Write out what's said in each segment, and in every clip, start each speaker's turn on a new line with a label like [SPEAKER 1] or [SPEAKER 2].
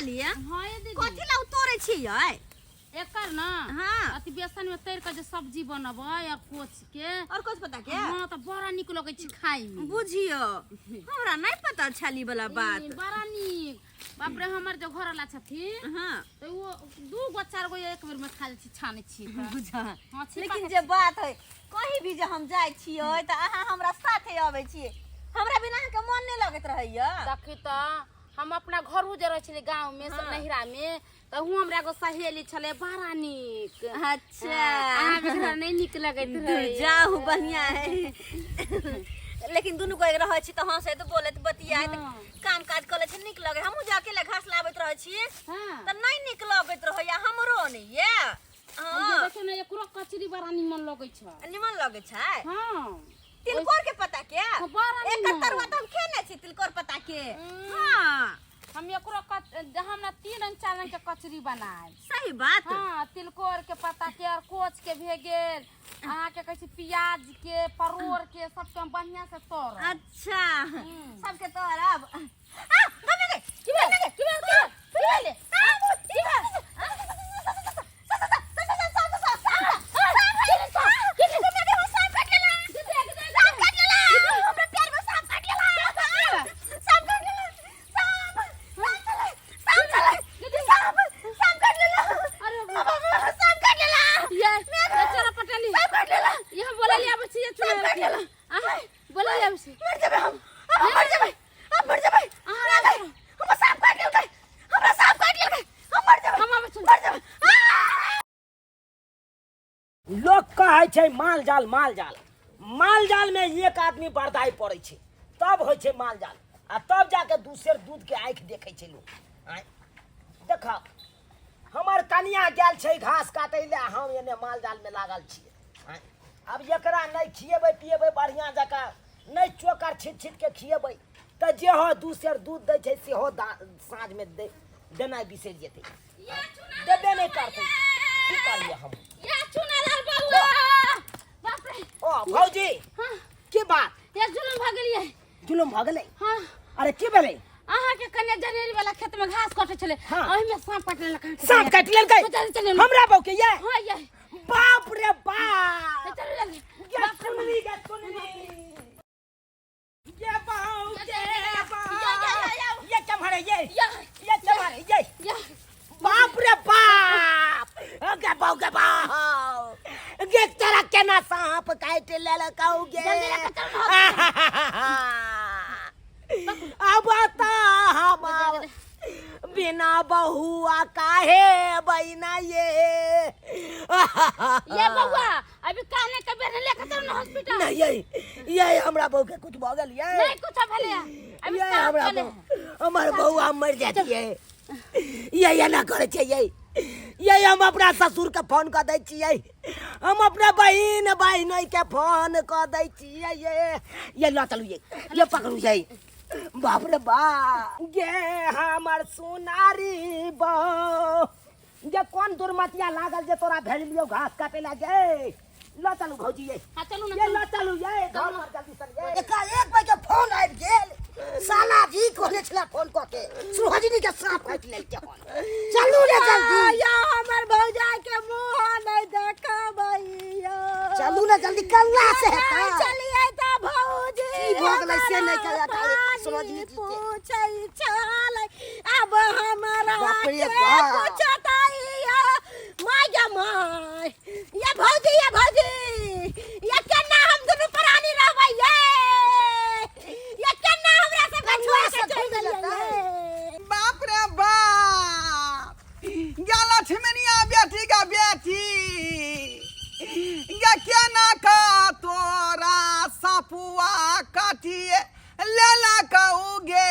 [SPEAKER 1] चुनाली
[SPEAKER 2] हाँ ये दीदी।
[SPEAKER 1] कथी ला उतोरे छियै?
[SPEAKER 2] एकर ना
[SPEAKER 1] हाँ।
[SPEAKER 2] अथी बेसन में तैर के जे सब्जी बनबै और कोच के
[SPEAKER 1] और कुछ पता के?
[SPEAKER 2] हाँ, तऽ बड़ा नीक लगै छै खाय में।
[SPEAKER 1] बुझियो, हमरा नहीं पता छली वाला बात।
[SPEAKER 2] ई, बड़ा नीक। बाप रे, हमर जे घर वाला छथिन
[SPEAKER 1] हाँ।
[SPEAKER 2] तऽ ओ दू गो चार गो एक बेर में खा लै छी, छानै छी तऽ।
[SPEAKER 1] बुझा।
[SPEAKER 2] हाँ, छिपा
[SPEAKER 1] लेकिन
[SPEAKER 2] के
[SPEAKER 1] जे बात है, कहीं भी जे हम जाइ छियै तऽ अहाँ हमरा साथे अबै छियै, हमरा बिना अहाँके मन नहि लगैत रहैया।
[SPEAKER 2] देखी तऽ हम अपना घरो जे रहै छलियै गाँव में,
[SPEAKER 1] हाँ।
[SPEAKER 2] नैहरा में, तऽ हुँ हमरा एगो सहेली छलै बड़ा नीक।
[SPEAKER 1] अच्छा।
[SPEAKER 2] अहाँ बेकरा नहि नीक लगैत रहै।
[SPEAKER 1] जाहू बढ़िया है, लेकिन दुनू कोई रहै छी तऽ हँसैत बोलैत बतियाइत
[SPEAKER 2] हाँ।
[SPEAKER 1] काम काज करै छी, नीक लगै। हमहूँ जे अकेले घास लाबैत रहै छी
[SPEAKER 2] हाँ।
[SPEAKER 1] तऽ नहि नीक लगैत रहैया हमरो नहि ये। हाँ।
[SPEAKER 2] ये देखियौ ने, एकरो कचरी बड़ा निमन लगै छै।
[SPEAKER 1] निमन लगै छै?
[SPEAKER 2] हाँ।
[SPEAKER 1] तिलकोर के पत्ता के?
[SPEAKER 2] हाँ, बड़ा
[SPEAKER 1] एकर
[SPEAKER 2] निमन।
[SPEAKER 1] तरुआ तऽ हम खेने छी तिलकोर पत्ता के। हाँ।
[SPEAKER 2] हम एकरो हम ना 3 रंग 4 रंग के कचरी बनाए।
[SPEAKER 1] सही बात।
[SPEAKER 2] हाँ, तिलकोर के पत्ता के और कोच के भे गेल, अहाँ के कहै छी प्याज के, परोड़ के, सबके हम बढ़िया से तरब।
[SPEAKER 1] अच्छा, सबके तरब। आ, गमे गए।
[SPEAKER 2] की भेल? की भेल? की भेल? की भेल? की भेल? ये ये चोरा पटेली। ये हम बोले ले आबै छी, ये चोरा पटेली। अहाँ बोले ले आबै छी।
[SPEAKER 1] मर जेबै हम, हम मर जेबै, हम मर जेबै। हमरा सांप काटि लेलकै, हमरा सांप काटि लेलकै, हम मर जेबै।
[SPEAKER 2] हम आबै छी।
[SPEAKER 1] मर जेबै।
[SPEAKER 3] लोक कहै छै माल जाल, माल जाल, माल जाल में एक आदमी बरदाई पड़ै छै तब होइ छै माल जाल, आ तब जाके दूसर दूध के आँखि देखै छै लोक। आँय देख, हमर कनिया गेल छै घास काटै लए, हम एने माल जाल में लागल छियै। आँय आब एकरा नहि खिएबै पिएबै बढ़िआँ जकाँ, नहि चोकर छीट छीट के खिएबै तऽ जेहो दू सेर दूध दै छै सेहो साँझमे देनाइ बिसरि जेतै, देबे नहि करतै। की कहलियै हम?
[SPEAKER 2] या चुनालाल बउआ, बाप रे।
[SPEAKER 3] ओ भौजी।
[SPEAKER 2] हाँ।
[SPEAKER 3] की बात?
[SPEAKER 2] या जुलुम भऽ गेलियै।
[SPEAKER 3] जुलुम भऽ गेलै?
[SPEAKER 2] हाँ।
[SPEAKER 3] अरे की भेलै?
[SPEAKER 2] अहाँ के कन्या जनेरी वाला खेत में घास कटे छलै।
[SPEAKER 3] हाँ।
[SPEAKER 2] ओहि में सांप काटि लेलक अहाँके।
[SPEAKER 3] सांप काटि लेलकै?
[SPEAKER 2] चलू, चलू।
[SPEAKER 3] हमरा बहू के ये?
[SPEAKER 2] हाँ, ये।
[SPEAKER 3] बाप रे बाप।
[SPEAKER 2] चलू, चलू।
[SPEAKER 3] ये सुनली गे, सुनली। ये बहू के बहू।
[SPEAKER 2] या, या, या, या।
[SPEAKER 3] ये चमारे, ये।
[SPEAKER 2] या।
[SPEAKER 3] ये चमारे, ये।
[SPEAKER 2] या।
[SPEAKER 3] बाप रे बाप। गे बहू के बहू। गे तोरा केना सांप काटि लेलकौ गे?
[SPEAKER 2] जल्दी लऽ कऽ चलू।
[SPEAKER 3] अब त हमार बिना बहुआ काहे बहिना ये?
[SPEAKER 2] ये बउआ, अभी काने के बेर लेके चलू ना हॉस्पिटल।
[SPEAKER 3] नहीं, ये हमरा बहू के कुछ भऽ गेल ये।
[SPEAKER 2] नहीं कुछ भेलै, अभी
[SPEAKER 3] ये
[SPEAKER 2] सांप
[SPEAKER 3] हमरा
[SPEAKER 2] चले।
[SPEAKER 3] बहू, हमर बउआ मर जाती है ये, एना करै छै ये। ये हम अपना ससुर के फोन कऽ दै छियै, हम अपना बहिन बहिनोई के फोन कऽ दै छियै। ये लऽ चलू, ये पकड़ू ये। बाप रे बाप, गे हमर सोनारी बहू, जे कोन दुर्मतिया लागल जे तोरा भेजलियौ घास काटे ला गे। लऽ चलू भौजी ये।
[SPEAKER 2] हाँ, चलू ना,
[SPEAKER 3] ये
[SPEAKER 2] चलू।
[SPEAKER 3] लऽ चलू ये, घर पर जल्दी से ये।
[SPEAKER 4] एका एक बजे के फोन आबि गेल, साला जी कहने छला फोन कऽ के सुरजनी के सांप काटि लेलकै हन। चलू रे जल्दी।
[SPEAKER 1] या हमर भौजा के मुंह नहीं देखबैया।
[SPEAKER 4] चलू ना जल्दी, कल्ला से हेतै।
[SPEAKER 1] नहीं चलिए त भौजी।
[SPEAKER 4] की भऽ गेलै से नहि कहलक
[SPEAKER 1] हमरा
[SPEAKER 4] आइ सुरजनी जी के।
[SPEAKER 1] पूछै छलै, अब हमरा
[SPEAKER 4] बाप रे
[SPEAKER 1] के
[SPEAKER 4] बाप।
[SPEAKER 1] पूछतैया। My गे my, या भौजी, या भौजी, या केना हम दुनू प्राणी रहबै ये? या केना हमरा सबके छोड़ के चलि गेलियै ये?
[SPEAKER 5] बाप रे बाप, गे लक्ष्मणिया बेटी गे बेटी, गे केना का तोरा सपुआ काटिए लेलक गे।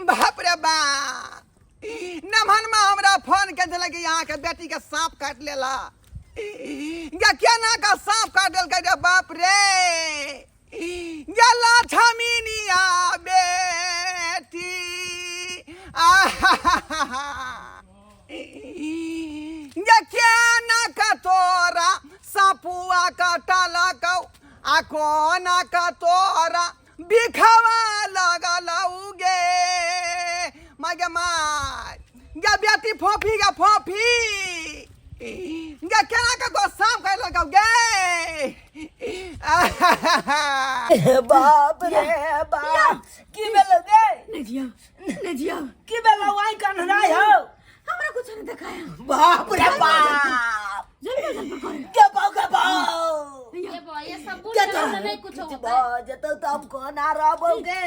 [SPEAKER 5] बाप रे बाप, नमहन में हमरा फोन के देलक कि यहाँ के बेटी के सांप काटि लेला। गे केना का सांप काटि लेलकै रे बाप रे। गे लक्ष्मणिया बेटी, आहा, गे केना का तोरा सपुआ कटलकौ आ कोना का तोरा बिखवा लगलौ गे। माय गे माय गे बेटी फोफी गे फोफी गे केना के तो सांप काटि लेलकौ गे।
[SPEAKER 3] बाप रे बाप, की भेलौ गे?
[SPEAKER 1] नहीं जिया, नहीं जिया।
[SPEAKER 3] की भेलौ? आई कन्हराइ हौ।
[SPEAKER 1] हमरा कुछ नहीं देखाया।
[SPEAKER 3] बाप रे बाप,
[SPEAKER 1] जल्दी जल्दी कर।
[SPEAKER 3] के बाऊ, के बाऊ।
[SPEAKER 2] ये बा ये सब बुढ़
[SPEAKER 3] के
[SPEAKER 2] के
[SPEAKER 3] तोरा
[SPEAKER 2] नहीं कुछ
[SPEAKER 3] किछु
[SPEAKER 2] होता।
[SPEAKER 3] भऽ जेतौ तऽ हम कोना रहबौ गे?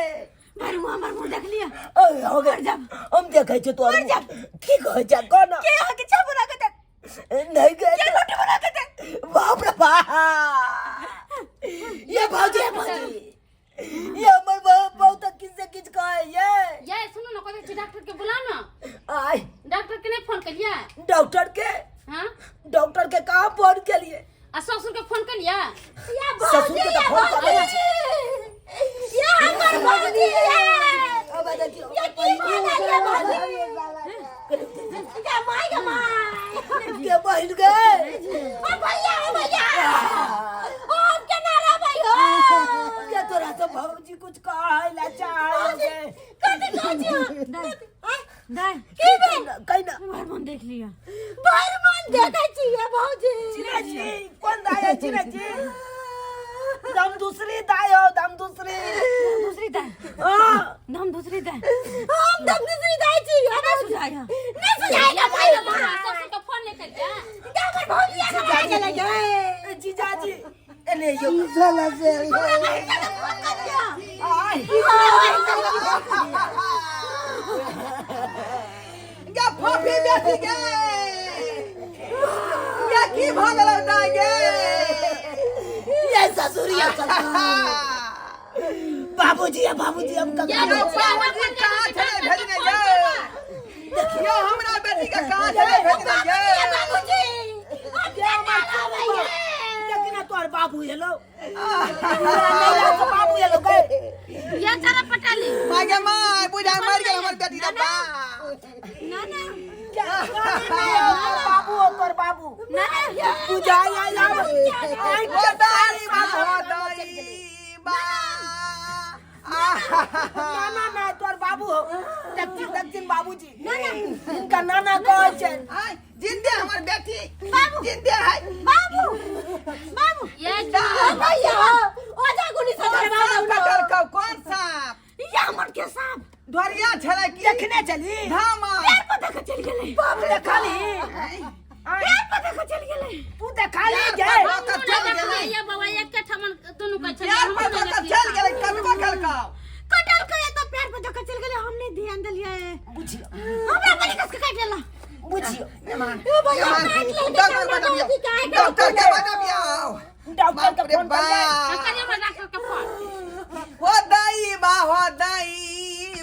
[SPEAKER 1] मार मुंह, हमर मुंह देख लिया।
[SPEAKER 3] ओए, हो गेल। हम देखै छियै तोहर मुँह। की कहै छै कोना?
[SPEAKER 1] के अहाँ के चाह बना के दे?
[SPEAKER 3] नहीं गए।
[SPEAKER 1] के रोटी बना के दे?
[SPEAKER 3] बाप रे बाप, ये भौजी, ये भौजी, ये हमर बहुत किछ से किछ कहै ये।
[SPEAKER 2] ये सुनो ना, कहै छी डॉक्टर के बुला ना।
[SPEAKER 3] आय।
[SPEAKER 2] डॉक्टर के नहीं फोन करिए?
[SPEAKER 3] डॉक्टर के?
[SPEAKER 2] हां।
[SPEAKER 3] डॉक्टर के कहाँ फोन केलिए?
[SPEAKER 2] आ ससुर के फोन करिए।
[SPEAKER 1] या
[SPEAKER 3] ससुर के
[SPEAKER 1] भौजी,
[SPEAKER 3] तऽ
[SPEAKER 1] या
[SPEAKER 3] फोन करै
[SPEAKER 1] भौजी, या हमर भौजी,
[SPEAKER 3] अब देखियौ।
[SPEAKER 1] या की भेलै ये भौजी? या my गे my.
[SPEAKER 3] के बहिन गे?
[SPEAKER 1] ओ भैया, ओ भैया, ओ हम केना रहबै हो?
[SPEAKER 3] के तोरा से भौजी कुछ कहै ला चाहै छै?
[SPEAKER 1] कथी कहै छी अहाँ?
[SPEAKER 6] दाइ।
[SPEAKER 1] की भेल?
[SPEAKER 3] कहि ना।
[SPEAKER 6] भरि मन देख लिअ।
[SPEAKER 1] भरि मन देखै छी ये भौजी।
[SPEAKER 3] चिन्है छी? कोन दाइ है, चिन्है छी? दम दूसरी दाइ हो, दम दूसरी।
[SPEAKER 6] दूसरी दाइ?
[SPEAKER 3] हाँ।
[SPEAKER 6] दम दूसरी दाइ।
[SPEAKER 1] हम दम दूसरी दाइ छी ये भौजी।
[SPEAKER 6] सुझाइ है।
[SPEAKER 1] नहीं सुझाएगा भाई गे my.
[SPEAKER 2] ससुर के फोन नहीं करिए?
[SPEAKER 1] या हमर भौजी आ के गेलै गे।
[SPEAKER 3] जीजाजी, एने यौ।
[SPEAKER 1] हमरा बहिन के फोन कर दिया।
[SPEAKER 3] आय।
[SPEAKER 5] गे फोफी बेटी गे, गे की भऽ गेलौ दाइ गे?
[SPEAKER 3] ये ससुर, ये ससुर, बाबूजी है बाबूजी, हम
[SPEAKER 2] ये
[SPEAKER 3] ककरो
[SPEAKER 5] यौ बाबूजी कहाँ छलै भेजने गे? यौ हमरा बेटी के कहाँ छलै भेजने गे?
[SPEAKER 1] बाबूजी, हम केना रहबै ये?
[SPEAKER 3] देखना, तोहर बाबू एलो, बाबू एलो गे।
[SPEAKER 2] ये जरा पटाली।
[SPEAKER 5] माय गे my, बुझाइ मरि गेल हमर बेटी रे बाप।
[SPEAKER 6] ना ना।
[SPEAKER 3] बाबू हो तोहर बाबू।
[SPEAKER 6] ना ना।
[SPEAKER 3] बुझाइ आइ आब आइ।
[SPEAKER 5] ओ दाइ बा, हो दाइ बा।
[SPEAKER 3] नाना ना, तोहर बाबू हो। दक्षिण, दक्षिण बाबूजी, इनका नाना कहै छै।
[SPEAKER 5] आय जिंदे हमर बेटी जिंदे है।
[SPEAKER 1] बाबू, बाबू।
[SPEAKER 2] ये
[SPEAKER 1] ओ भैया, ओ जागुनी से
[SPEAKER 5] कौन
[SPEAKER 1] धरवा
[SPEAKER 5] सांप
[SPEAKER 1] दौ।
[SPEAKER 5] कटलकौ? कौन सांप?
[SPEAKER 1] या हमर के सांप।
[SPEAKER 5] ढोरिया छलै की?
[SPEAKER 3] देखने चली।
[SPEAKER 5] धामा।
[SPEAKER 1] पैर पर देख चल गेलै।
[SPEAKER 3] बाप रे, खाली
[SPEAKER 1] पैर पर देख चल गेलै।
[SPEAKER 3] तू देखा ली गे?
[SPEAKER 5] पैर पर दऽ कऽ चल गेलै।
[SPEAKER 2] ये बाबा, एक ठमन दुनू का छलिए।
[SPEAKER 5] पैर पर दऽ कऽ चल गेलै, कटबो केलकौ?
[SPEAKER 1] कटल के तो पैर पर देख चल गेलै, हम नहीं ध्यान देलियै।
[SPEAKER 3] बुझियो।
[SPEAKER 1] हमरा बड़ी कस के काट लेला।
[SPEAKER 3] बुझियो।
[SPEAKER 1] ओ भैया, काट लेलकै।
[SPEAKER 5] डॉक्टर
[SPEAKER 1] हमरा
[SPEAKER 5] बजाबियौ।
[SPEAKER 1] भौजी काहे के?
[SPEAKER 5] डॉक्टर के बजाबियौ।
[SPEAKER 3] डॉक्टर
[SPEAKER 5] बाप
[SPEAKER 3] के
[SPEAKER 5] रे
[SPEAKER 3] फोन कर दे।
[SPEAKER 5] बाप।
[SPEAKER 2] करिए डॉक्टर के फोन।
[SPEAKER 5] हो दाई बा, हो दाई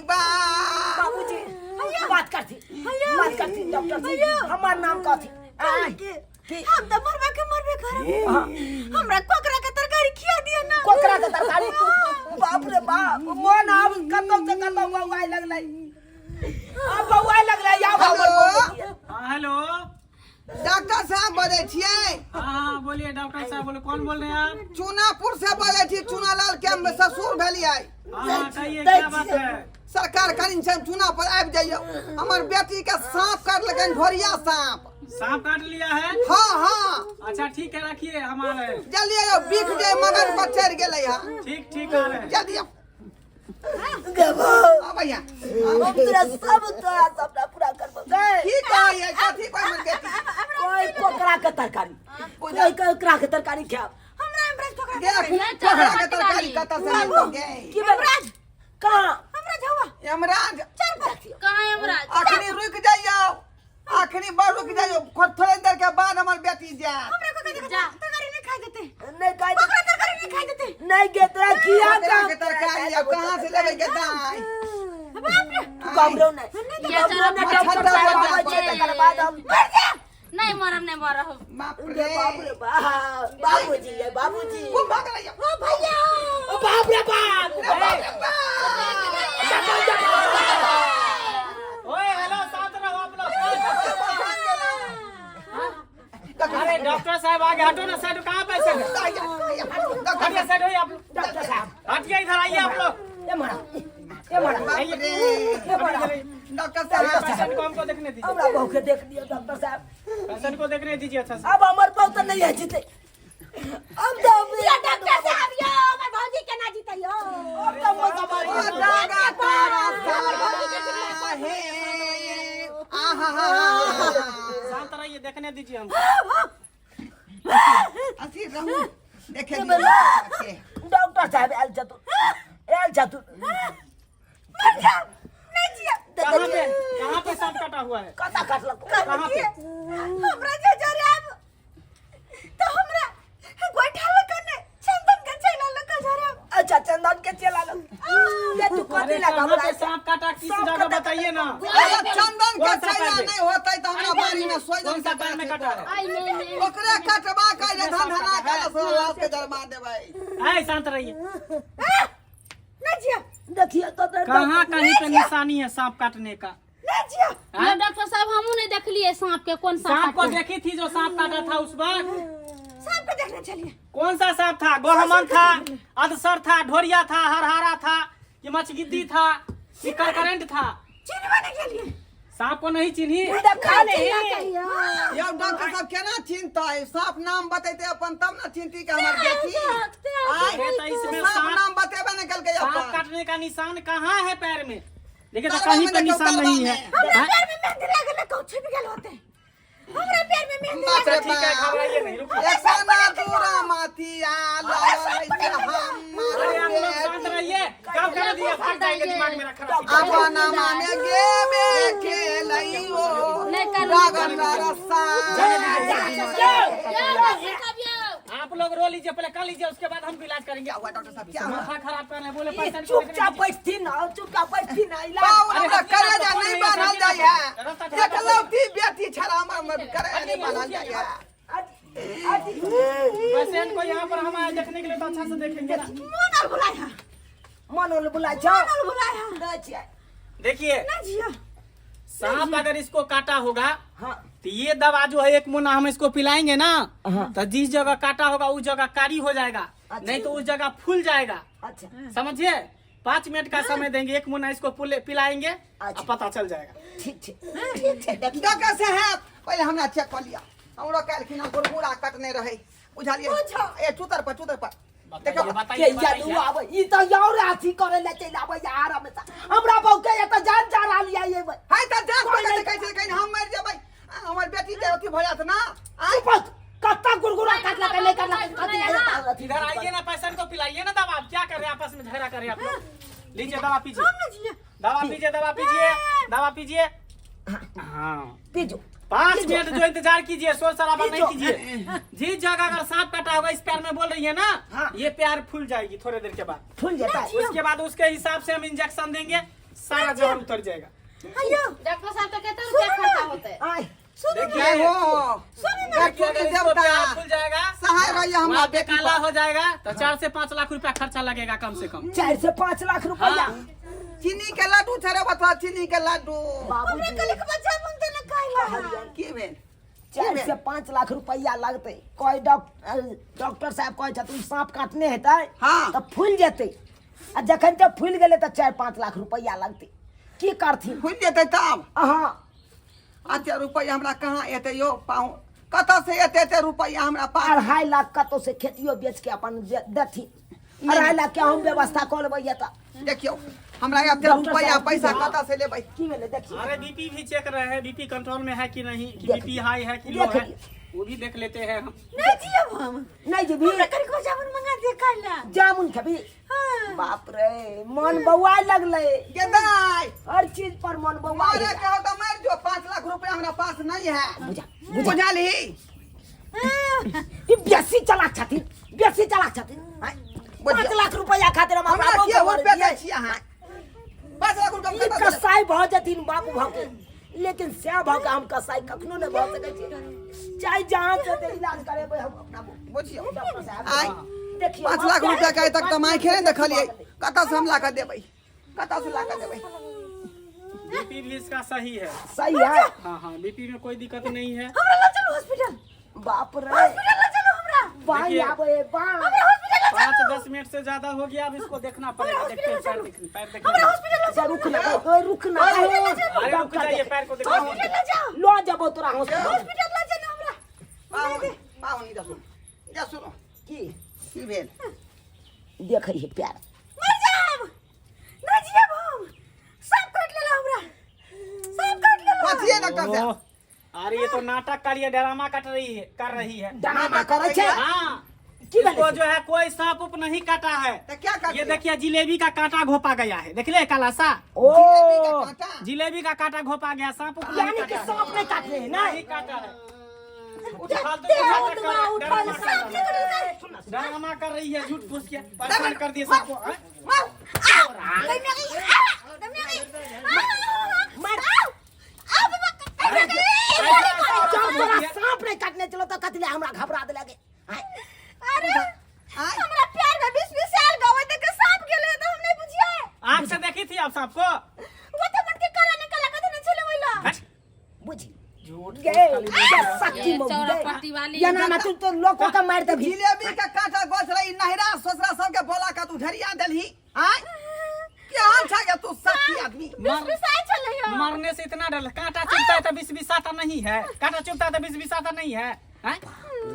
[SPEAKER 5] बा।
[SPEAKER 3] बाबूजी, बात करती, बात करती डॉक्टर से। हमार नाम कथी? आय।
[SPEAKER 1] के हम त मरबे के मरबे करब। हमरा कोकरा के तरकारी खिया दियो ना।
[SPEAKER 3] कोकरा के तरकारी? बाप रे बाप, मन आब कतौ से कतौ बौआइ लगलै, आब बौआइ लगलै आब हमर।
[SPEAKER 5] हेलो।
[SPEAKER 7] हाँ, हेलो।
[SPEAKER 5] डॉक्टर साहब बजै छियै?
[SPEAKER 7] हाँ हाँ, बोलिए डॉक्टर साहब, बोलो, कौन बोल रहे हैं आप?
[SPEAKER 5] चूनापुर से बजै छी, चूनालाल के हम ससुर भेलियै।
[SPEAKER 7] हाँ हाँ, कहिए, क्या बात है?
[SPEAKER 5] सरकार कनि छै चूना पर आबि जइयौ, हमर बेटी के सांप काटलकनि, ढोरिया सांप।
[SPEAKER 7] सांप काट लिया है?
[SPEAKER 5] हाँ हाँ।
[SPEAKER 7] अच्छा ठीक है, रखिए, हम आ रहे हैं।
[SPEAKER 5] जल्दी आइयौ, बिख जे मगन पर चढ़ि गेलै हँ।
[SPEAKER 7] ठीक ठीक, आ रहे हैं।
[SPEAKER 5] जल्दी आउ।
[SPEAKER 3] गबो।
[SPEAKER 5] आबैया।
[SPEAKER 3] हम तोरा सब, तोरा सपना पूरा करबो गै।
[SPEAKER 5] की कहैयै? कथी कहै हमर बेटी?
[SPEAKER 3] कोई कोकरा के तरकारी, कोई कोकरा के तरकारी खायब।
[SPEAKER 1] हमरा एम्ब्रेज कोकरा।
[SPEAKER 5] देख, कोकरा के तरकारी कतऽ से मिलतौ गे?
[SPEAKER 3] की भेल? कहाँ?
[SPEAKER 1] हमरा झौआ।
[SPEAKER 5] यमराज।
[SPEAKER 2] कहाँ है यमराज?
[SPEAKER 5] अखनी रुकि जइयौ, अखनी बड़ रुकि जइयौ, थोड़े देर के बाद हमर बेटी जायत।
[SPEAKER 1] हमरा कोकरा के
[SPEAKER 2] जा।
[SPEAKER 1] तरकारी नहीं खाई देते?
[SPEAKER 3] नहीं खाइ।
[SPEAKER 1] कोकरा तरकारी नहीं खाई देते?
[SPEAKER 3] नहीं गे, तोरा खिया।
[SPEAKER 5] कोकरा के तरकारी आब कहाँ से लेबै गे दाइ?
[SPEAKER 1] बाप रे।
[SPEAKER 3] तू घबरो नहीं।
[SPEAKER 2] ये
[SPEAKER 3] घबरो नहीं,
[SPEAKER 2] चलो।
[SPEAKER 3] डॉक्टर साहब आबै छै तकर बाद हम
[SPEAKER 1] मर जा।
[SPEAKER 2] नहीं मरब, नहीं मरब।
[SPEAKER 5] बाप
[SPEAKER 3] रे
[SPEAKER 5] रे।
[SPEAKER 3] बाप रे बाप, बाबूजी ये बाबूजी।
[SPEAKER 5] खूब भऽ गेलै।
[SPEAKER 1] ओ भैया।
[SPEAKER 3] ओ बाप रे बाप।
[SPEAKER 5] रे बाप रे बाप।
[SPEAKER 7] ओए हेलो, शांत रहो आप लोग। अरे डॉक्टर साहब आगे हटो ना, साइड कहाँ पैसे? हटिए, साइड होइए आप लोग।
[SPEAKER 3] डॉक्टर साहब।
[SPEAKER 7] हटिए, इधर आइए आप लोग।
[SPEAKER 3] ए मारा, ए मारा।
[SPEAKER 5] बाप रे।
[SPEAKER 3] ए मारा।
[SPEAKER 5] डॉक्टर साहब।
[SPEAKER 7] पेशेंट को हमको देखने दीजिए।
[SPEAKER 3] हमरा बहू के देख लियो डॉक्टर साहब।
[SPEAKER 7] पेशेंट को देखने दीजिए अच्छा से।
[SPEAKER 3] अब हमर बहू तो नहीं है जीते, अब तो हम
[SPEAKER 1] ये डॉक्टर साहब यो हमर भौजी केना जीते यो?
[SPEAKER 3] अब तो हम समाज
[SPEAKER 5] ओ दागा तारा साहे, आहा।
[SPEAKER 7] शांत रहिए, देखने दीजिए हमको।
[SPEAKER 5] असी रहू देखे दियौ।
[SPEAKER 3] डॉक्टर साहब आयल छथुन, आयल छथुन।
[SPEAKER 7] कहाँ पे, कहाँ पे सांप काटा हुआ है?
[SPEAKER 3] कतऽ काटलक?
[SPEAKER 7] कहाँ पे?
[SPEAKER 6] हमरा जे जराब तो हमरा गोइठा लकने चंदन के चेला लक जराब।
[SPEAKER 3] अच्छा, चंदन के चेला लग ये तू कथी
[SPEAKER 7] अरे
[SPEAKER 3] लगा
[SPEAKER 7] कहाँ
[SPEAKER 3] हमरा?
[SPEAKER 7] पे सांप काटा, किस
[SPEAKER 3] सांप
[SPEAKER 7] जगह
[SPEAKER 3] काटा?
[SPEAKER 7] बताइए ना।
[SPEAKER 5] अरे चंदन के
[SPEAKER 7] कौन सा
[SPEAKER 5] चैला
[SPEAKER 7] पैर में?
[SPEAKER 5] नहीं होतै तऽ हमरा बाड़ी में सोइ
[SPEAKER 7] कौन सा पैर में काटा है?
[SPEAKER 2] आई नहीं नहीं।
[SPEAKER 5] ओकरे कटवा के जे धन धना के लाश के जरमा देबै।
[SPEAKER 7] ऐ शांत रहिए।
[SPEAKER 6] नहीं जिया।
[SPEAKER 3] देखिए तो
[SPEAKER 7] कहाँ कहीं पे निशानी है सांप काटने का?
[SPEAKER 6] नहीं जिया।
[SPEAKER 2] ये डॉक्टर साहब हमू नहीं देखलिए सांप के, कौन सांप
[SPEAKER 7] सांप को
[SPEAKER 2] काटे।
[SPEAKER 7] देखी थी जो सांप काटा था उस वक्त?
[SPEAKER 6] सांप के देखने चलिए।
[SPEAKER 7] कौन सा सांप था? गोहमन था, अधसर था, ढोरिया था, हरहारा था, ये मछगिद्दी था, ये करकरेंट था?
[SPEAKER 6] चिन्हबा नहीं गेलिए।
[SPEAKER 7] सांप को नहीं चिन्ही?
[SPEAKER 3] देखा नहीं।
[SPEAKER 5] यौ डॉक्टर साहब केना चिन्हतै? सांप नाम बतेतै अपन तब न चिन्हती के हमर बेटी। आय,
[SPEAKER 7] अरे तो इसमें
[SPEAKER 5] सांप
[SPEAKER 7] सांप
[SPEAKER 5] नाम बतेबे न केलकै
[SPEAKER 7] सांप
[SPEAKER 5] अपन।
[SPEAKER 7] काटने का निशान कहाँ है पैर में? देखिए तो
[SPEAKER 5] तरवा
[SPEAKER 7] कहीं
[SPEAKER 5] में
[SPEAKER 7] पे
[SPEAKER 5] देखो,
[SPEAKER 7] निशान
[SPEAKER 5] तरवा
[SPEAKER 7] नहीं है।
[SPEAKER 5] में।
[SPEAKER 6] हमरा
[SPEAKER 7] हाँ?
[SPEAKER 6] पैर में मेहंदी लागल कहूं छिप गेल होते। हमरा पैर में मेहंदी
[SPEAKER 5] बाप रे
[SPEAKER 7] अच्छा ठीक है,
[SPEAKER 5] बाप।
[SPEAKER 7] घबराइए नहीं, रुकिए।
[SPEAKER 5] एक सना दूरा माथिया लड़ै छै हमर
[SPEAKER 7] अरे आप लोग शांत
[SPEAKER 5] बेटी।
[SPEAKER 7] रहिए, काम कर दिया भाग जाएंगे, दिमाग मेरा खराब।
[SPEAKER 5] अपना मामे गेबे खेलैयो
[SPEAKER 2] नहीं कर।
[SPEAKER 5] रागन रसा।
[SPEAKER 2] ये डॉक्टर साहब ये।
[SPEAKER 7] आप लोग रो लीजिए, पहले कर लीजिए, उसके बाद हम इलाज करेंगे।
[SPEAKER 5] क्या हुआ डॉक्टर साहब, क्या हुआ?
[SPEAKER 7] माथा खराब कर रहे हैं, बोले पेशेंट को देखने
[SPEAKER 3] चुपचाप
[SPEAKER 7] दीजिए।
[SPEAKER 3] बैठथिन ना, चुपचाप बैठथिन ना, इलाज।
[SPEAKER 5] बाबू
[SPEAKER 7] अरे
[SPEAKER 5] हमरा
[SPEAKER 7] हटिए ना,
[SPEAKER 5] करेजा
[SPEAKER 7] तो
[SPEAKER 5] नहीं
[SPEAKER 7] फोन
[SPEAKER 5] बान्हल
[SPEAKER 7] नहीं
[SPEAKER 5] जाइ
[SPEAKER 7] है,
[SPEAKER 5] है।
[SPEAKER 7] रास्ता छोड़ा।
[SPEAKER 5] एकलौती बेटी छला हमर, करेजा नहीं बान्हल जाइ है।
[SPEAKER 7] पेशेंट को यहाँ पर हम आए देखने के लिए तो अच्छा से देखेंगे ना।
[SPEAKER 6] मोन और बुलाया।
[SPEAKER 3] मन होल बुलाइ छौ?
[SPEAKER 6] मोन बुलाया।
[SPEAKER 3] नहि छियै।
[SPEAKER 7] देखिए
[SPEAKER 6] नहीं जिया।
[SPEAKER 7] सांप अगर इसको काटा होगा
[SPEAKER 3] हाँ।
[SPEAKER 7] तो ये दवा जो है एक मुन्ना हम इसको पिलाएंगे ना,
[SPEAKER 3] हाँ।
[SPEAKER 7] तो जिस जगह काटा होगा उस जगह कारी हो जाएगा।
[SPEAKER 3] अच्छा।
[SPEAKER 7] नहीं तो उस जगह फूल जाएगा।
[SPEAKER 3] अच्छा।
[SPEAKER 7] समझिए, 5 मिनट का समय देंगे, एक मुन्ना इसको पिलाएंगे
[SPEAKER 3] अच्छा।
[SPEAKER 7] और पता चल जाएगा।
[SPEAKER 3] ठीक छै, ठीक छै, देखियौ।
[SPEAKER 5] डॉक्टर साहब पहिले हमरा चेक कऽ लिअ। हमरो काल्हि खिना गुरगुरा कटने रहै, बुझलियै? ए चूतर पर, चूतर पर देखो।
[SPEAKER 3] के
[SPEAKER 7] बताइए
[SPEAKER 3] या
[SPEAKER 7] बताइए।
[SPEAKER 3] दू आबै ई तऽ और अथी करे ले चलि आबै यार, हमेशा हमरा बहू के एतऽ जान जा रहल या ये।
[SPEAKER 5] है तऽ जाँच कऽ के देखै छै, कहीं हम मरि जेबै आ, हमर बेटी के अथी भऽ जायत ना। आय।
[SPEAKER 3] चुप, कत्ता गुरगुरा काटलक नहि काटलक कथी अथी।
[SPEAKER 7] इधर आइए ना, पेशेंट को पिलाइए ना दवा। आप क्या कर रहे हैं, आपस में झगड़ा कर रहे हैं आप लोग? लीजिए दवा पीजिए, दवा पीजिए, दवा पीजिए, दवा पीजिए। हाँ।
[SPEAKER 3] पीजो।
[SPEAKER 7] 5 मिनट जो इंतजार कीजिए, शोर शराबा नहीं कीजिए। जिस जगह अगर सांप काटा होगा इस पैर में बोल रही है ना,
[SPEAKER 3] हाँ।
[SPEAKER 7] ये पैर फूल जाएगी थोड़े देर के बाद।
[SPEAKER 3] फूल जेतै।
[SPEAKER 7] उसके बाद उसके हिसाब से हम इंजेक्शन देंगे, सारा जहर उतर जाएगा।
[SPEAKER 6] अयो
[SPEAKER 2] डॉक्टर साहब तो कहते रुपया खर्चा होते।
[SPEAKER 3] आय।
[SPEAKER 7] देखिए
[SPEAKER 5] जय हो
[SPEAKER 7] देखिए, अगर इसको
[SPEAKER 5] देवता
[SPEAKER 7] प्यार फूल जाएगा,
[SPEAKER 5] सहाय रहिए हमरा
[SPEAKER 7] वहाँ पे
[SPEAKER 5] बेटी
[SPEAKER 7] काला
[SPEAKER 5] पर।
[SPEAKER 7] हो जाएगा तो 4 से 5 लाख रुपया खर्चा लगेगा कम से कम।
[SPEAKER 3] 4 से 5 लाख रुपया?
[SPEAKER 5] चीनी के लड्डू छरे बता, चीनी के लड्डू।
[SPEAKER 3] बाबूजी
[SPEAKER 6] कल के बच्चा मन त न खाइला।
[SPEAKER 5] की भेल?
[SPEAKER 3] 4 से 5 लाख रुपया लगतै। कोई डॉक्टर साहब कहै छथिन सांप काटने हेतै
[SPEAKER 5] हाँ।
[SPEAKER 3] तऽ फूलि जेतै, आ जखन जब फूलि गेलै तऽ 4-5 लाख रुपया लगतै, की करथिन?
[SPEAKER 5] फुलि जेतै तब?
[SPEAKER 3] अहाँ।
[SPEAKER 5] अच्छा रुपया हमरा कहाँ एतै यौ पाहु, कतऽ से एतै एते रुपया हमरा पास?
[SPEAKER 3] 2.5 लाख कतौ से खेतियो बेच के अपन देथिन, 2.5 लाख के हम व्यवस्था कऽ लेबै एतऽ।
[SPEAKER 5] देखियौ हमरा एते
[SPEAKER 3] डॉक्टर
[SPEAKER 5] रुपया
[SPEAKER 3] साहब,
[SPEAKER 5] पैसा
[SPEAKER 3] की
[SPEAKER 5] कतऽ से लेबै?
[SPEAKER 3] की भेलै देखियौ।
[SPEAKER 7] अरे बीपी भी चेक रहे हैं, बीपी कंट्रोल में है कि नहीं, कि
[SPEAKER 3] देख
[SPEAKER 7] बीपी हाई है कि लो
[SPEAKER 3] देख
[SPEAKER 7] है,
[SPEAKER 3] लियौ।
[SPEAKER 7] वो भी देख लेते हैं हम।
[SPEAKER 6] नहीं जिया हम।
[SPEAKER 3] नहि जेबही?
[SPEAKER 6] हमरा कल के जामुन मंगा दे खाइला।
[SPEAKER 3] जामुन खेबही?
[SPEAKER 6] हां।
[SPEAKER 3] बाप रे, मन बौआए लगलै।
[SPEAKER 5] गे दाइ।
[SPEAKER 3] हर चीज पर मन बौआए।
[SPEAKER 5] मारे के हो तऽ मारि जो, 5 लाख रुपया हमरा पास नहीं है।
[SPEAKER 3] बुझा बुझा।
[SPEAKER 5] बुझलही?
[SPEAKER 3] ई बेसी चलाक छथिन, बेसी चलाक छथिन। आँय, 5 लाख रुपया खातिर हम
[SPEAKER 5] हमरा
[SPEAKER 3] अपना
[SPEAKER 5] के
[SPEAKER 3] बहू के
[SPEAKER 5] रुपया
[SPEAKER 3] मरे
[SPEAKER 5] दै
[SPEAKER 3] छियै।
[SPEAKER 5] छी अहाँ? 5 लाख रुपया
[SPEAKER 3] ई
[SPEAKER 5] कतऽ से लेबै?
[SPEAKER 3] कसाई भऽ जेथिन बाप भऽ के, लेकिन सएह भऽ के हम कसाई कखनो नहि भऽ सकै छी। चाहे जहाँ से ते इलाज करेबै हम अपना बहू।
[SPEAKER 5] बुझियौ।
[SPEAKER 3] डॉक्टर साहब
[SPEAKER 5] आँय,
[SPEAKER 3] देखियौ।
[SPEAKER 5] 5 लाख रुपया के आइ तक तऽ माइखे नहि देखलियै, कतऽ से हम ला कऽ देबै? कतऽ से ला कऽ देबै?
[SPEAKER 7] बीपी भी इसका सही है।
[SPEAKER 3] सही है?
[SPEAKER 7] हाँ हाँ, बीपी में कोई दिक्कत नहीं है।
[SPEAKER 6] हमरा ल चलू हॉस्पिटल।
[SPEAKER 3] बाप रे,
[SPEAKER 6] हॉस्पिटल ल चलू हमरा।
[SPEAKER 3] बाई
[SPEAKER 7] देखिए।
[SPEAKER 3] आबै बाई।
[SPEAKER 6] हमरा हॉस्पिटल ल चलू।
[SPEAKER 7] 5-10 मिनट से ज्यादा हो गया। अब इसको देखना पड़ेगा। देखते हैं, पैर देख, पैर देखना।
[SPEAKER 3] अच्छा, रुक ना, ओए, रुक ना।
[SPEAKER 7] अरे रुक जाइए, पैर को देखना।
[SPEAKER 3] लो जबो तोरा हॉस्पिटल।
[SPEAKER 6] हॉस्पिटल ल जाना हमरा।
[SPEAKER 5] पाहुन, पाहुन, इधर सुनो, इधर सुनो।
[SPEAKER 3] की?
[SPEAKER 5] की भेल?
[SPEAKER 3] देखै है प्यार।
[SPEAKER 6] मर जाब, न जियब हम। सांप काट लेला हमरा, सांप काट लेला।
[SPEAKER 5] कथी है डॉक्टर साहब?
[SPEAKER 7] ओह, अरे ये तो नाटक कर रही है, ड्रामा कट रही है, कर रही है।
[SPEAKER 3] ड्रामा करै छै?
[SPEAKER 7] हाँ।
[SPEAKER 3] की
[SPEAKER 7] इसको
[SPEAKER 3] भेलै?
[SPEAKER 7] जो है कोई सांप उप नहीं काटा है।
[SPEAKER 5] तो क्या काट
[SPEAKER 7] ये
[SPEAKER 5] लिया?
[SPEAKER 7] देखिए, जिलेबी का कांटा घोपा गया है। देख ले काला सा।
[SPEAKER 3] ओ।
[SPEAKER 5] जिलेबी का कांटा?
[SPEAKER 7] जिलेबी का कांटा घोपा गया, सांप उप नहीं
[SPEAKER 3] यानी कि
[SPEAKER 7] काटा है।
[SPEAKER 3] सांप नहीं काटले है ना?
[SPEAKER 7] नहीं काटा है। फालतू के नाटक कर, ड्रामा कर रही है। ड्रामा कर रही है, झूठ फूस के परेशान कर दिए सबको, हाँ?
[SPEAKER 3] जब तोरा सांप नहीं काटने चलो तो कथी ले हमरा घबरा देलक?
[SPEAKER 6] अरे, हमरा प्यार में 20 20 साल गवे तक सांप गेले तो हम नहीं बुझिए।
[SPEAKER 7] आँख से देखी थी आप सांप को?
[SPEAKER 6] वो तो मन के काला निकला, कथि न छले वइला।
[SPEAKER 7] हट,
[SPEAKER 3] बुझी
[SPEAKER 7] झूठ।
[SPEAKER 3] गे सच्ची
[SPEAKER 2] ये
[SPEAKER 3] मौगी
[SPEAKER 2] चौरा
[SPEAKER 3] गे।
[SPEAKER 2] पट्टी वाली।
[SPEAKER 3] ये ना ना, तू तो लोगों का मार देबी।
[SPEAKER 5] जिलेबी का कांटा गोस रही, नहिरा ससुरा सबके बोला का तू ढरिया देलही। आय, केहन छ गे तू सच्ची आदमी?
[SPEAKER 6] 20 20 साल छले हो।
[SPEAKER 7] मरने से इतना डर, कांटा चुभता है तो बिस बिसाता नहीं है? कांटा चुभता है तो बिस बिसाता नहीं है, हैं?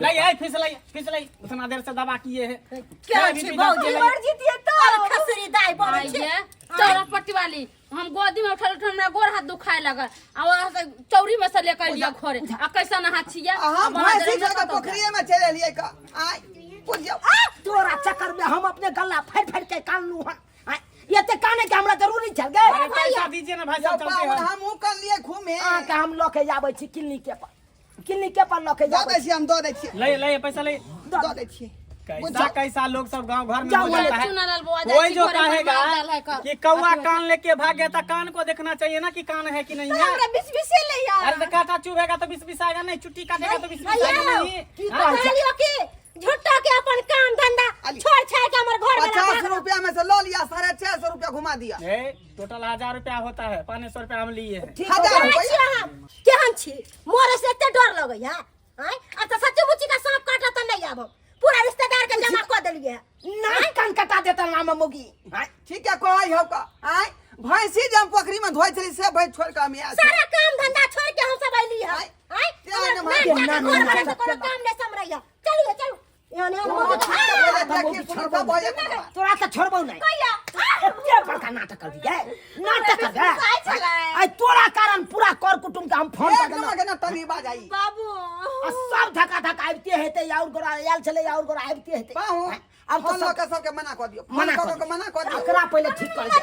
[SPEAKER 7] लाई आई, फिर से लाई, फिर से लाई। उतना देर से दवा किए है।
[SPEAKER 1] क्या
[SPEAKER 7] लाई,
[SPEAKER 1] छी
[SPEAKER 7] भी
[SPEAKER 1] भौजी?
[SPEAKER 7] लाई।
[SPEAKER 6] मर जीतिए तो।
[SPEAKER 1] और खसरी दाई बोलै छै।
[SPEAKER 2] आइए चौरा पट्टी वाली, हम गोदी में उठल उठल हमरा गोड़ हाथ दुखाए लगल आ वहाँ से चौरी में से लेकर लिया घरे आ कैसा नहा छियै।
[SPEAKER 5] आ हम भैंसी छोड़ के पोखरिए में चलि एलियै का। आय, बुझियौ।
[SPEAKER 3] तोरा चक्कर में हम अपने गला फाड़ फाड़ के कानलू हन। आय, एते काने के हमरा जरूरी छल गे?
[SPEAKER 7] अरे पैसा दीजिए ना भाई
[SPEAKER 5] यौ
[SPEAKER 7] साहब, चलते
[SPEAKER 5] पाहुन,
[SPEAKER 7] हैं।
[SPEAKER 5] हमहूँ करलियै घूमे।
[SPEAKER 3] अहाँके हम लऽ के आबै छी क्लिनिक के पर, क्लिनिक के पर लऽ के
[SPEAKER 5] दऽ
[SPEAKER 3] आबै
[SPEAKER 5] दै
[SPEAKER 3] छी।
[SPEAKER 5] छियै, हम दऽ दै छियै।
[SPEAKER 7] ले ले पैसा ले।
[SPEAKER 5] दऽ दै छियै।
[SPEAKER 7] कैसा कैसा लोग सब गांव घर में
[SPEAKER 3] जाओ
[SPEAKER 7] हो जाता है।
[SPEAKER 2] चुना लाल बुआ जाइ
[SPEAKER 7] कोई
[SPEAKER 2] छी
[SPEAKER 7] जो
[SPEAKER 2] घरे पर
[SPEAKER 7] कहेगा
[SPEAKER 2] माल जाल है का।
[SPEAKER 7] कि कौआ कान लेके भाग गया था, कान को देखना चाहिए ना कि कान है कि नहीं है।
[SPEAKER 6] हमरा 20 20 ले यार।
[SPEAKER 7] अरे तो कांटा चुभेगा तो बिस बिसाएगा नहीं? चुट्टी काटेगा तो बिस बिसाएगा नहीं?
[SPEAKER 3] की
[SPEAKER 7] हाँ?
[SPEAKER 3] कहै छै?
[SPEAKER 1] कहलियो कि झूठो के अपन काम धंधा
[SPEAKER 5] अली।
[SPEAKER 1] छोड़ छाड़ के हमर घर वाला
[SPEAKER 5] 50 रुपया में से लऽ लिया, 450 रुपया घुमा दिया।
[SPEAKER 7] ए, टोटल 1000 रुपया होता है, 500 रुपया हम लिए हैं।
[SPEAKER 3] ठीक
[SPEAKER 5] हजार
[SPEAKER 3] हो
[SPEAKER 5] रुपया।
[SPEAKER 1] छी अहाँ केहन छी? मोरे से एते डर लगैया आँय? अब तऽ सच्ची मुच्ची का सांप काटत तऽ नहीं आब। पूरा रिश्तेदार के जमा कऽ देलियै।
[SPEAKER 3] नाक कान कटा देता नाम मोगी। आय,
[SPEAKER 5] ठीक है, कहै हौ का। आय, भैंसी जे हम पोखरी में धोइ छली से भैंस छोड़ के हम आयल छी।
[SPEAKER 1] सारा काम धंधा छोड़ के हम सब अइली है।
[SPEAKER 5] आँय।
[SPEAKER 1] आँय?
[SPEAKER 5] क्या
[SPEAKER 1] हमर
[SPEAKER 5] नाम
[SPEAKER 1] नाक
[SPEAKER 5] है?
[SPEAKER 1] काटे
[SPEAKER 3] ना,
[SPEAKER 1] घर
[SPEAKER 3] ना,
[SPEAKER 1] वाला
[SPEAKER 3] ना,
[SPEAKER 1] से कोनो काम नहीं समरैया। चलिए, चलू। एहन एहन
[SPEAKER 5] बोले
[SPEAKER 1] मौगी
[SPEAKER 5] देखी, सुनता भऽ जेतै।
[SPEAKER 3] तोरा तऽ छोड़बौ नहीं।
[SPEAKER 1] कहिया?
[SPEAKER 3] एते बड़का नाटक कर दी नाटक कर दे।
[SPEAKER 6] आइ छलै।
[SPEAKER 3] आइ तोरा कारण पूरा कर कुटुम के हम फोन
[SPEAKER 5] एक
[SPEAKER 3] कर देलहुँ।
[SPEAKER 5] नंबर के ना तनी बाजाई।
[SPEAKER 6] बाबू।
[SPEAKER 3] आ सब धक्का धक्का आबिते हेतै, और गोरा आयल छलै, और गोरा आबिते हेतै।
[SPEAKER 5] पाहु,
[SPEAKER 3] आब तऽ
[SPEAKER 5] फोन लऽ
[SPEAKER 3] सब
[SPEAKER 5] के सबके मना कऽ दियौ। फोन
[SPEAKER 3] मना
[SPEAKER 5] कऽ
[SPEAKER 3] कर
[SPEAKER 5] के मना कऽ दियौ।
[SPEAKER 3] एकरा पहिले ठीक कर दे।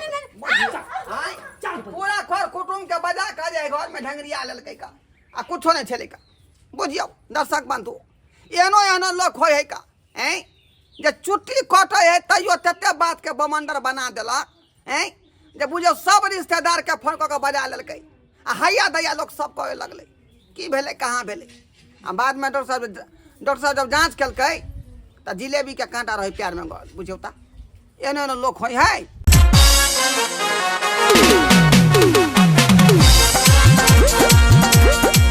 [SPEAKER 5] आय,
[SPEAKER 3] चल पहिले।
[SPEAKER 5] पूरा घर कुटुम के बजा के जे घर में ढंगरिया लेलकै का आ कुछो नहीं छलै का। बुझियौ दर्शक बंधु, एहनो एहनो लोक होइ है का। ऐं जे चुट्टी कटै है तैयो तते बात के बमंडर बना देलक। ऐं जे बुझियौ सब रिश्तेदार के फोन कऽ के बजा लेलकै आ हैया दैया लोक सब कहै लगलै की भेलै, कहाँ भेलै। आ बादमे डॉक्टर साहब जब जाँच केलकै तऽ जिलेबीके काँटा रहै पैरमे गड़ल। बुझियौ तऽ एहनो एहनो लोक होइ है।